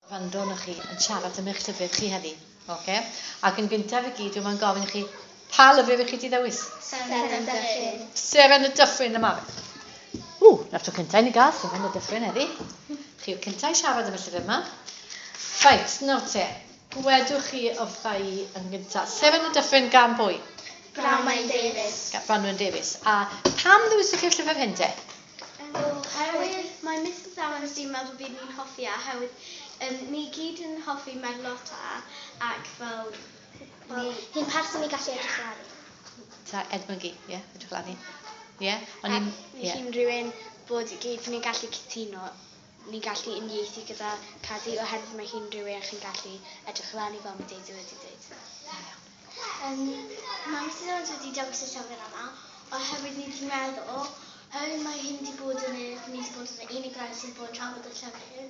Gwrando arnoch chi yn siarad am eich llyfr chi heddi. Oce? Ac yn gyntaf i gyd, dwi'n gofyn i chi, pa lyfr ych chi wedi ddewis? Seren y Dyffryn. Seren y Dyffryn yma. Ww, na'r tro cyntaf i ni gael Seren y Dyffryn heddi. Chi yw'r cyntaf i siarad am y llyfr yma. Reit, nawr te, gwedwch chi wrtha i yn gyntaf. Seren y Dyffryn gan bwy? Branwen Davies. Gan Branwen Davies. A pam ddewiswch chi'r llyfr hyn te? Oherwydd mae Mrs Evans di'n meddwl bydd ni'n hoffi e oherwydd um, ni gyd yn hoffi merlota ac fel ni... Hi'n person i gallu edrych lan i. Ta edmygu, ie, yeah, edrych lan i. Ie, yeah, o'n i'n... Ie. Hi'n rhywun bod i gyd ni'n gallu cytuno, ni'n gallu uniaethu gyda Cadi oherwydd mae hi'n rhywun chi'n gallu edrych lan i fel mae Daisy wedi dweud. Um, mae Mrs Evans wedi dewis y llyfr yma oherwydd ni wedi meddwl, oherwydd mae hyn wedi bod yn y, ni wedi bod yn y unig rai sydd bod yn trafod y llyfr,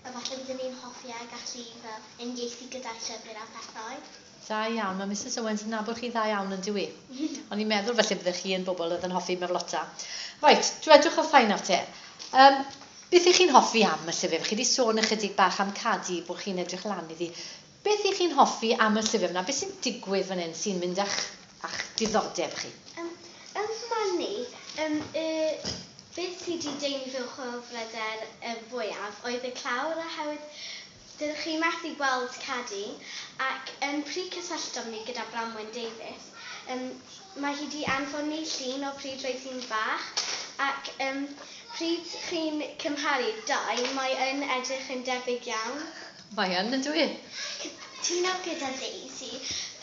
a falle byddwn ni'n hoffi a gallu fel uniaethu gyda'r llyfr a pethau. Da iawn, mae Mrs Owens yn nabod chi dda iawn yn dyw hi. O'n i'n meddwl felly byddech chi yn bobl oedd yn hoffi merlota. Reit, dwedwch wrtha i nawr te. Um, beth ych chi'n hoffi am y llyfr? Chi wedi sôn ychydig bach am Cadi, bod chi'n edrych lan iddi. Beth ych chi'n hoffi am y llyfr yna? Beth sy'n digwydd fan hyn sy'n mynd â'ch, â'ch diddordeb chi? Yn fy marn i, um, y, beth sydd wedi denu fy chwilfrydedd y fwyaf oedd y clawr oherwydd dydych chi methu gweld Cadi ac pryd cysylltom ni gyda Branwen Davies, mae hi wedi anfon ni llun o pryd roedd hi'n fach ac pryd chi'n cymharu'r dau, mae yn edrych yn debyg iawn. Mae yn, yn dwi? Cytuno gyda Daisy,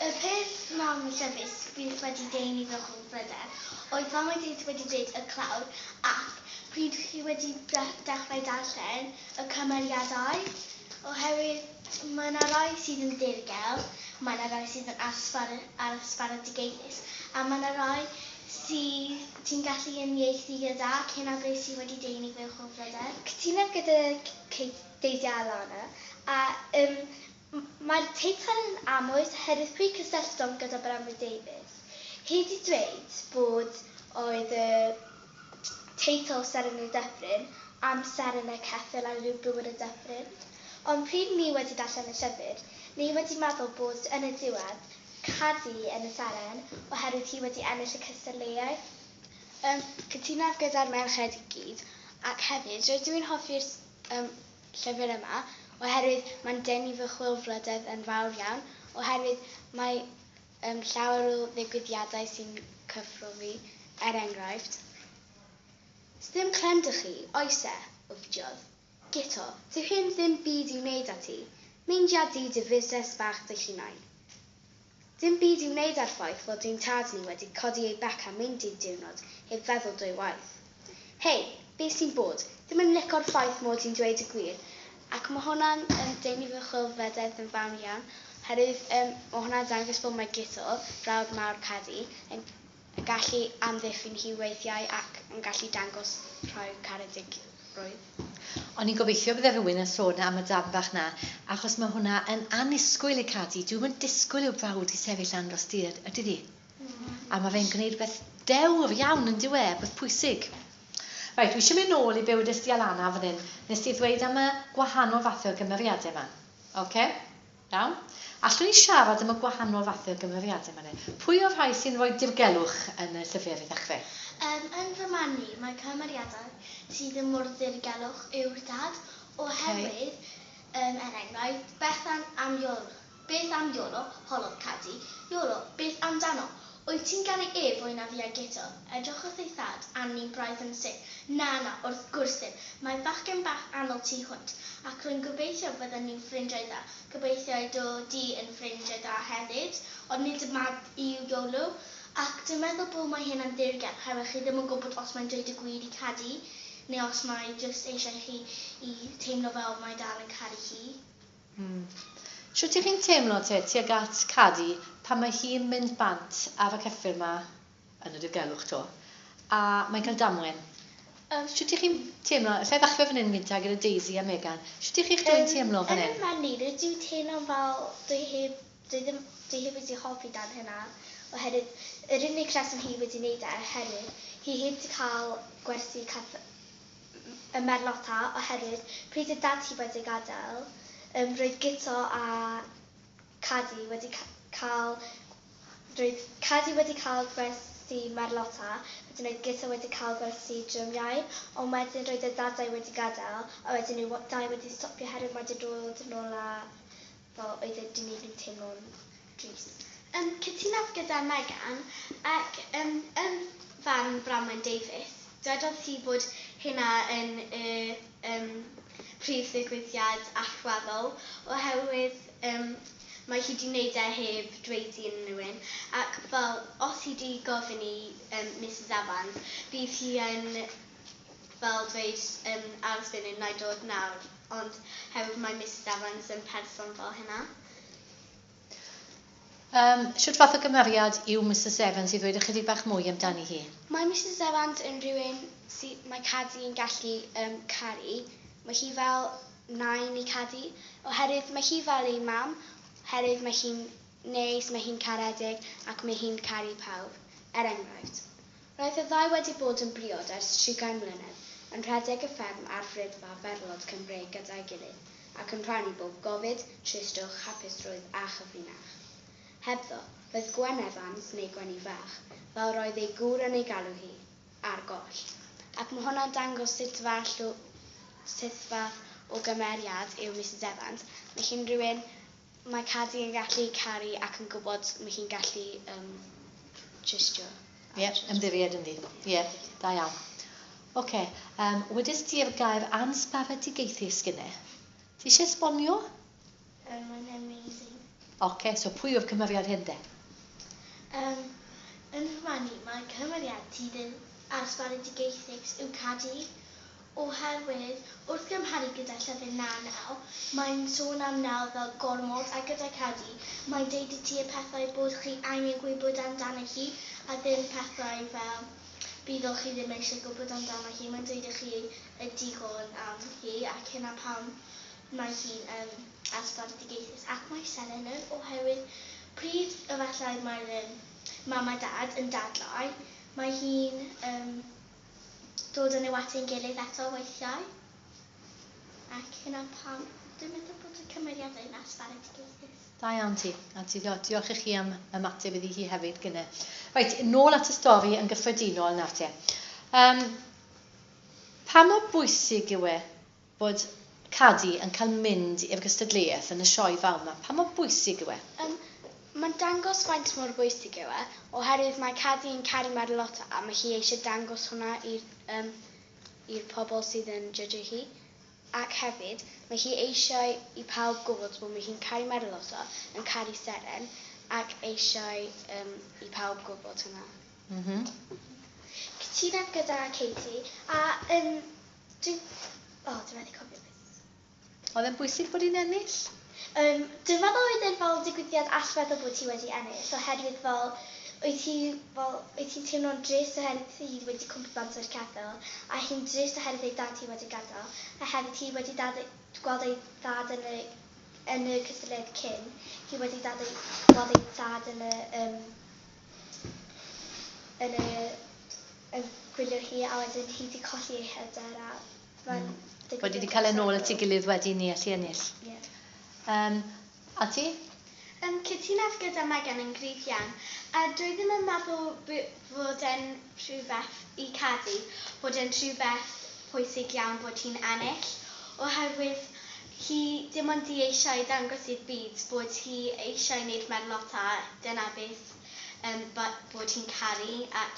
y peth mewn llyfr sydd wedi denu fy chwilfrydedd oedd fel mae Daisy wedi dweud y clawr ac pryd chi wedi dechrau darllen y cymeriadau oherwydd mae yna rai sydd yn dirgel, mae yna rai sydd yn ysbrydoledig a mae yna rai sydd ti'n gallu uniaethu gyda ac hynna beth sydd wedi denu fy chwilfrydedd. Cytuno gyda Kate, Daisy a Alana a mae'r teitl yn amwys oherwydd pryd cysylltom gyda Branwen Davies. Hi wedi dweud bod oedd y teitl Seren y Dyffryn am seren y ceffyl a rhyw byw yn y dyffryn. Ond pryd ni wedi darllen y llyfr, ni wedi meddwl bod yn y diwedd Cadi yn y seren oherwydd hi wedi ennill y cystadleuaeth. Cytunaf gyda'r merched i gyd ac hefyd rydw i'n hoffi'r llyfr yma oherwydd mae'n denu fy chwilfrydedd yn fawr iawn oherwydd mae llawer o ddigwyddiadau sy'n cyffro fi, er enghraifft. Sdim clem 'da chi, oes e? wfftiodd. Guto, dyw hyn ddim byd i'w wneud â ti. Meindia di dy fusnes bach dy hunain. Dim byd i'w wneud â'r ffaith fod ein tad ni wedi codi ei bec a mynd un diwrnod heb feddwl dwywaith. Hei, beth sy'n bod? Ddim yn lico'r ffaith mod i'n dweud y gwir, ac mae hwnna'n denu fy chwilfrydedd yn fawr iawn, oherwydd mae hwnna'n dangos bod mae Guto, brawd mawr Cadi, yn gallu amddiffyn hi weithiau ac yn gallu dangos rhai caredigrwydd. O'n i'n gobeithio bydde rhywun yn sôn am y darn bach 'na, achos mae hwnna yn annisgwyl i Cadi. Dwi'm yn disgwyl i'w brawd i sefyll lan dros dir, ydy di? A mae fe'n gwneud rhywbeth dewr iawn yn dyw e, rhywbeth pwysig. Reit, dwi eisiau mynd nôl i be wedes di Alana fan hyn. Nes ti ddweud am y gwahanol fathau o gymeriadau yma. Ocê? Iawn? Allwn ni siarad am y gwahanol fathau o gymeriadau yma? Pwy o'r rhai sy'n rhoi dirgelwch yn y llyfr i ddechrau? Yn fy marn i, mae cymeriadau sydd yn mor ddirgelwch yw'r dad, oherwydd, er enghraifft, Bethan am Iolo. Beth am Iolo? Holodd Cadi. Iolo, beth amdano? Wyt ti'n garu e fwy na fi a Guto? Edrychodd ei thad arni braidd yn syn. Na, na, wrth gwrs ddim. Mae fachgen bach annwyl tu hwnt, ac rwy'n gobeithio fydden ni'n ffrindiau dda. Gobeithio ei dod di yn ffrindiau dda hefyd, ond nid y mab yw Iolo. Ac dwi'n meddwl bod mae hynna'n ddirgel, oherwydd chi ddim yn gwybod os mae'n dweud y gwir i Cadi, neu os mae jyst eisiau chi i teimlo fel mae dal yn caru hi. Shwt ych chi'n teimlo te tuag at Cadi pan mae hi'n mynd bant ar y ceffyl 'ma yn y dirgelwch 'to, a mae'n cael damwain? Shwt ych chi'n teimlo? Alla i ddechrau fan hyn gynta gyda Daisy a Megan. Shwt ych chi'ch dwy'n teimlo fan Yn hyn? fy marn i, rydw i'n teimlo fel dwi heb, dwi ddim, dwi heb wedi hoffi dan hynna, oherwydd yr unig rheswm hi wedi wneud e oherwydd hi heb 'di cael gwersi cath y merlota oherwydd pryd y dad hi wedi gadael, roedd Guto a Cadi wedi cael... Roedd Cadi wedi cael gwersi merlota, wedyn roedd Guto wedi cael gwersi drymiau, ond wedyn roedd y dadau wedi gadael, a wedyn nhw dau wedi stopio oherwydd mae wedi dod yn ôl a fel oedd e wedi gwneud nhw'n teimlo'n drist. Cytunaf gyda Megan ac yn farn Branwen Davies, dwedodd hi bod hynna yn y prif ddigwyddiad allweddol oherwydd mae hi wedi wneud e heb dweud i unrhyw un ac fel os hi wedi gofyn i Mrs Evans bydd hi yn fel dweud aros funud wna i dod nawr ond hefyd mae Mrs Evans yn person fel hynna. Shwt fath o gymeriad yw Mrs Evans i ddweud ychydig bach mwy amdani hi? Mae Mrs Evans yn rhywun sydd mae Cadi yn gallu caru. Mae hi fel nain i Cadi, oherwydd mae hi fel ei mam, oherwydd mae hi'n neis, mae hi'n caredig ac mae hi'n caru pawb, er enghraifft. Roedd y ddau wedi bod yn briod ers 30 mlynedd, yn rhedeg y fferm a'r ffridfa ferlod Cymreig gyda'i gilydd, ac yn rhannu bob gofid, tristwch, hapusrwydd a chyfrinach. Hebddo, roedd Gwen Evans, neu Gwenny Fach, fel roedd ei gŵr yn ei galw hi, ar goll. Ac mae hwnna'n dangos sut fath o, sut fath o gymeriad yw Mrs Evans. Mae hi'n rhywun mae Cadi yn gallu caru ac yn gwybod mae hi'n gallu trystio. Ie, yeah, ymddiried ynddi. Ie, yeah, da iawn. Oce, okay, wedys ti'r gair ansbaredigaethus gynne. Ti eisiau esbonio? Mae'n amazing. Oce, okay, so pwy yw'r cymeriad hyn de? Yn rhywani, mae cymeriad sydd yn ansbaredigaethus yw Cadi, oherwydd wrth gymharu gyda llyfr Na Nel, mae'n sôn am Nel fel gormod, a gyda Cadi, mae'n deud i ti y pethau bod chi angen gwybod amdano hi, a ddim pethau fel byddwch chi ddim eisiau gwybod amdano hi. Mae'n dweud i chi y digon am hi, ac hynna pam mae hi'n ansbaredigaethus. Ac mae Seren yn, oherwydd pryd efallai mae'r mam a dad yn dadlau, mae hi'n dod yn nhw at ein gilydd eto weithiau. Ac hynna pam dwi'n meddwl bod y cymeriadau yn ansbaredigaethus. Da iawn ti, a ti diolch i chi am ymateb iddi hi hefyd gynne. Reit, nôl at y stori yn gyffredinol nawr te. Pa mor bwysig yw e bod Cadi yn cael mynd i'r gystadleuaeth yn y sioe fawr yma? Pa mor bwysig yw e? Mae'n dangos faint mor bwysig yw e, oherwydd mae Cadi yn caru merlota a mae hi eisiau dangos hwnna i'r pobl sydd yn judge hi. Ac hefyd, mae hi eisiau i pawb gwybod bod mae hi'n caru merlota, yn caru Seren, ac eisiau i pawb gwybod hwnna. Cytunaf gyda Katie, a dwi'n methu cofio beth. Oedd e'n bwysig bod hi'n ennill? Dwi'n meddwl oedd e'n fel digwyddiad allweddol bod hi wedi ennill, oherwydd fel oedd hi fel oedd hi'n teimlo'n drist oherwydd hi wedi cwmpo bant o'r ceffyl, a hi'n drist oherwydd ei dad hi wedi gadael, a hefyd hi wedi gweld ei dad yn y cystadleuaeth cyn, hi wedi gweld ei dad yn y yn gwylio hi, a wedyn hi wedi colli ei hyder a mae'n Bod wedi cael ei nôl at ei gilydd wedi ni allu ennill. Yeah. A ti? Cytunaf gyda Megan yn gryf iawn, a dwi ddim yn meddwl fod e'n rhywbeth i Cadi, bod e'n rhywbeth pwysig iawn bod hi'n ennill, oherwydd hi dim ond i eisiau dangos i'r byd bod hi eisiau wneud merlota, dyna beth bod hi'n caru, ac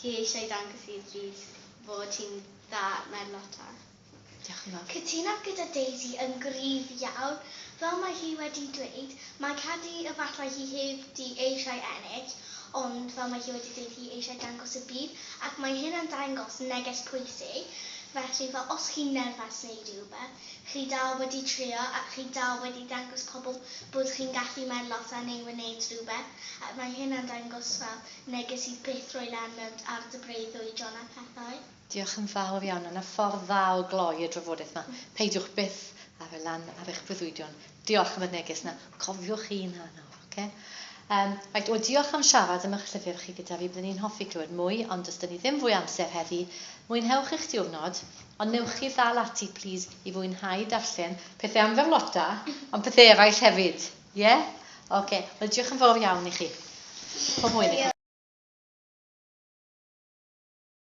hi eisiau dangos i'r byd fod hi'n dda merlota. Diolch yn fawr. Cytunaf gyda Daisy yn gryf iawn. Fel mae hi wedi dweud, mae Cadi efallai hi heb di eisiau ennill, ond fel mae hi wedi dweud, hi eisiau dangos y byd, ac mae hynna'n dangos neges pwysig. Felly, fel os chi'n nerfus neu rhywbeth, chi dal wedi trio a chi dal wedi dangos pobl bod chi'n gallu merlota neu wneud rhywbeth, ac mae hynna'n dangos fel neges i byth roi lan mewn ar dy breuddwydion a pethau. Diolch yn fawr iawn. Yna ffordd dda o gloi y drafodaeth yma. Peidiwch byth â rhoi lan ar eich breuddwydion. Diolch am y neges yna. Cofiwch chi hynna nawr, oce? Reit, wel, diolch am siarad am eich llyfr chi gyda fi. Byddwn ni'n hoffi clywed mwy, ond does 'da ni ddim fwy amser heddi. Mwynhewch eich diwrnod, Ond newch chi ddal ati, plîs, i fwynhau darllen pethau am ferlota, ond pethau eraill hefyd. Ie? Yeah? Ocê. Wel, diolch yn fawr iawn i chi. Pob hwyl i chi.